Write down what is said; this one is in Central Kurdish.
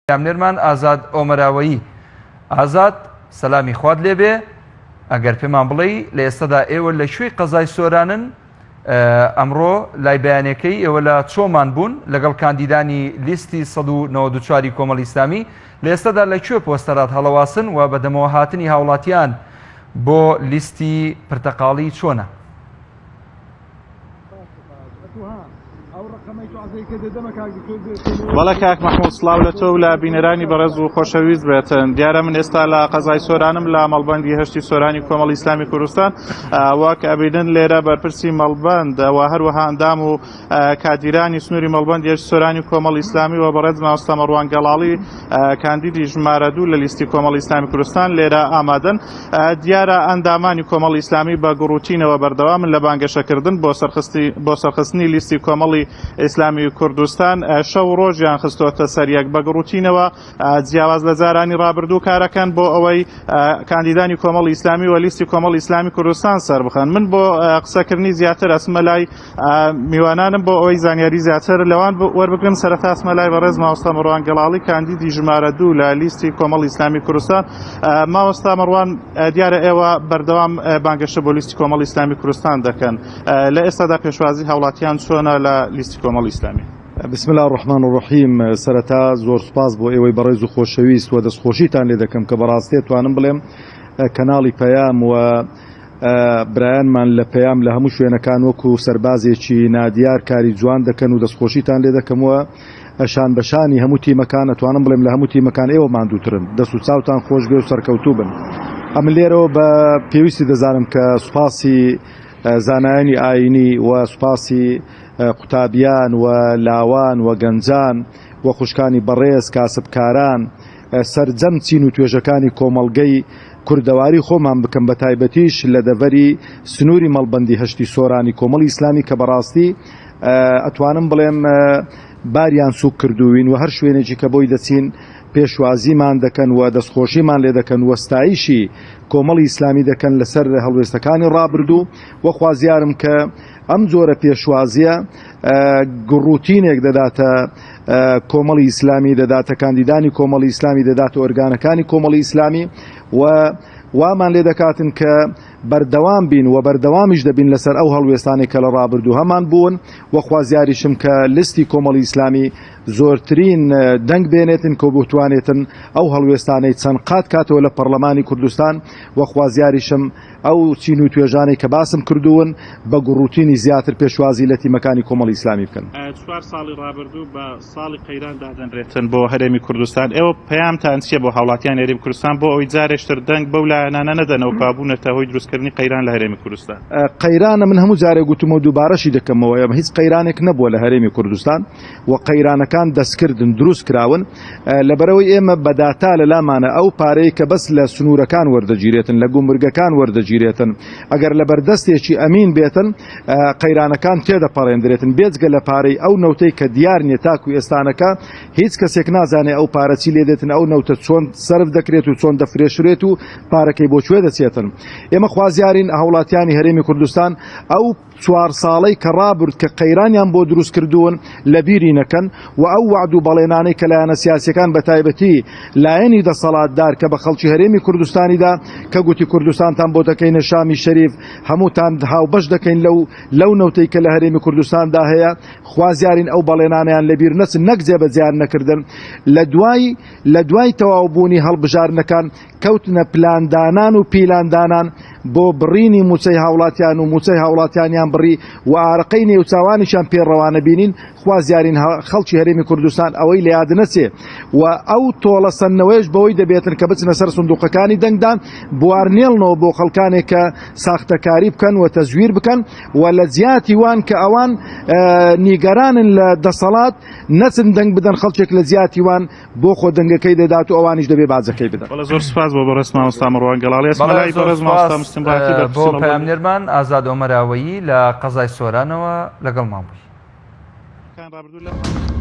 پەیامنێرمان ئازاد ئۆمەراوەیی. ئازاد، سەلامی خوات لێبێ، ئەگەر پێمان بڵێی لە ئێستەدا ئێوە لە کوێی قەزای سۆرانن، ئەمڕۆ لای بەیانەکەی ئێوە لە چۆمان بوون لەگەڵ کاندیدانی لیستی 194 ی کۆمەڵی ئیسلامی، لە ئێستەدا لە کوێ پۆستەرات هەڵەواسن و بەدەمەوە هاتنی هاوڵاتیان بۆ لیستی پرتەقاڵی چۆنە؟ بەڵێ کاک مەحمود سڵاو لە تۆ و لە بینەرانی بەڕێز و خۆشەویست بێتن دیارە من ئێستا لە قەزای سۆرانم لە مەڵبەندی هەشتی سۆرانی کۆمەڵی ئیسلامی کوردستان وەک ئەبینن لێرە بەرپرسی مەڵبەند و هەروەها ئەندام و کادیرانی سنووری مەڵبەندی هەشتی سۆرانی کۆمەڵی ئیسلامی و بەڕێز مامۆستا مەڕوان گەڵاڵی کاندیدی ژمارە دوو لە لیستی کۆمەڵی ئیسلامی کوردستان لێرە ئامادەن دیارە ئەندامانی کۆمەڵی ئیسلامی بە گوڕوتینەوە بەردەوامن لە بانگەشەکردن بۆ سەرخستنی لیستی کۆمەڵی ئیسلامی کوردستان شەو ڕۆژیان خستۆتە سەر یەک بە گوڕوتینەوە جیاواز لە جارانی ڕابردوو کارەکەن بۆ ئەوەی کاندیدانی کۆمەڵی ئیسلامی و لیستی کۆمەڵی ئیسلامی کوردستان سەربخەن من بۆ قسەکردنی زیاتر ئەچمە لای میوانانم بۆ ئەوەی زانیاری زیاتر لەوان وەربگرم سەرەتا ئەچمە لای بەڕێز مامۆستا مەڕوان گەڵاڵی کاندیدی ژمارە دوو لە لیستی کۆمەڵی ئیسلامی کوردستان مامۆستا مەڕوان دیارە ئێوە بەردەوام بانگەشە بۆ لیستی کۆمەڵی ئیسلامی کوردستان دەکەن لە ئێستادا پێشوازی هاوڵاتیان چۆنە لە لیستی کۆمەڵی ئیسلامی؟ بسم الله الرحمن الرحیم سەرەتا زۆر سوپاس بۆ ئێوەی بەڕێز و خۆشەویست و دەستخۆشیتان لێ دەکەم کە بەڕاستی توانم بڵێم کەناڵی پەیام و برایانمان لە پەیام لە هەموو شوێنەکان وەکو سەربازێکی نادیار کاری جوان دەکەن و دەستخۆشیتان لێ دەکەم و شان بە شانی هەموو تیمەکان ئەتوانم بڵێم لە هەموو تیمەکان ئێوە ماندووترن دەست و چاوتان خۆش بێ و سەرکەوتوو بن ئەمن لێرەوە بە پێویستی دەزانم کە سوپاسی زانایانی ئاینی و سوپاسی قوتابیان و لاوان و گەنجان و خوشکانی بەڕێز کاسبکاران سەرجەم چین و توێژەکانی کۆمەڵگەی کوردەواری خۆمان بکەم بە تایبەتیش لە دەڤەری سنووری مەڵبەندی هەشتی سۆرانی کۆمەڵی ئیسلامی کە بەڕاستی ئەتوانم بڵێم باریان سوک کردووین و هەر شوێنێکی کە بۆی دەچین پێشوازیمان دەکەن و دەستخۆشیمان لێ دەکەن و ستایشی کۆمەڵی ئیسلامی دەکەن لەسەر هەڵوێستەکانی ڕابردوو و خوازیارم کە ئەم جۆرە پێشوازیە گڕوتینێک دەداتە کۆمەڵی ئیسلامی دەداتە کاندیدانی کۆمەڵی ئیسلامی دەداتە ئۆرگانەکانی کۆمەڵی ئیسلامی و وامان لێ دەکاتن کە بەردەوام بین و بەردەوامیش دەبین لەسەر ئەو هەڵوێستانەی کە لە ڕابردوو هەمان بوون و خوازیاریشم کە لیستی کۆمەڵی ئیسلامی زۆرترین دەنگ بێنێتن کە بتوانێتن ئەو هەڵوێستانەی چەند قات کاتەوە لە پەرلەمانی کوردستان و خوازیاریشم ئەو چین و توێژانەی کە باسم کردوون بە گوڕوتینی زیاتر پێشوازی لە تیمەکانی کۆمەڵی ئیسلامی بکەن. چوار ساڵی ڕابردوو بە ساڵی قەیران دادەنرێتن بۆ هەرێمی کوردستان، ئێوە پەیامتان چییە بۆ هاوڵاتیانی هەرێمی کوردستان بۆ ئەوەی جارێکتر دەنگ بەو لایەنانە نەدەنەوە کە بوونەتە هۆی دروستکردنی قەیران لە هەرێمی کوردستان؟ قەیرانە من هەموو جارێک گوتمە و دووبارەشی دەکەمەوە ئێمە هیچ قەیرانێک نەبووە لە هەرێمی کوردستان و قەیرانەکان دەستکردن دروست کراون لەبەرئەوەی ئێمە بە داتا لەلامانە ئەو پارەی کە بەس لە سنوورەکان وەردەگیرێتن لە گومرگەکان وەردەگیرێتن ئەگەر لە بەردەستێکی ئەمین بێتن قەیرانەکان تێدەپەڕێندرێتن بێجگە لە پارەی ئەو نەوتەی کە دیار نییە تاکو ئێستانەکە هیچ کەسێک نازانێ ئەو پارە چی لێدێتن ئەو نەوتە چۆن سەرف دەکرێت و چۆن دەفرێشرێت و پارەکەی بۆ کوێ دەچێتن ئێمە خوازیارین هاوڵاتیانی هەرێمی کوردستان ئەو چوار ساڵەی کە ڕابرد کە قەیرانیان بۆ دروست کردوون لە بیری نەکەن و ئەو وەعد و بەڵێنانەی کە لایەنە سیاسیەکان بە تایبەتی لایەنی دەسەڵاتدار کە بە خەڵکی هەرێمی کوردستانیدا کە گوتی کوردستانتان بۆ دەکەینە شامی شەریف هەمووتان هاوبەش دەکەین لەو لەو نەوتەی کە لە هەرێمی کوردستاندا هەیە خوازیارین ئەو بەڵێنانیان لەبیر نەچن نەک جێبەجێیان نەکردن لە دوای لە دوای تەواوبوونی هەڵبژاردنەکان کەوتنە پلاندانان و پیلاندانان بۆ بڕینی موچەی هاوڵاتیان و موچەی هاوڵاتیانیان بڕی و ئارەقەی نێوچاوانیشیان پێ ڕەوانە بینین، خوازیارین خەڵکی هەرێمی کوردستان ئەوەی لە یاد نەچێ و ئەو تۆڵە سەندنەوەیش بەوەی دەبێتن کە بچنە سەر سندوقەکانی دەنگدان بوار نێڵنەوە بۆ خەڵکانێک کە ساختەکاری بکەن و تەزویر بکەن و لە جیاتی وان کە ئەوان نیگەرانن لە دەسەڵات نەچن دەنگ بدەن خەڵکێک لە جیاتی وان بۆ خۆ دەنگەکەی دەدات و ئەوانیش دەبێ باجەکەی بدەن. بەڵێ زۆر سوپاس بۆ بەڕێز مامۆستا مەڕوان گەڵاڵی ئەسمە بەڵێ لای زۆر بەڕێز مامۆستا سوپاس مسلم ڕاکی بۆ بەرپرسی مەڵبەندی پەیامنێرمان ئازاد ئۆمەراوەیی لە قەزای سۆرانەوە لەگەڵمان بووی. کان ڕابردوو لە.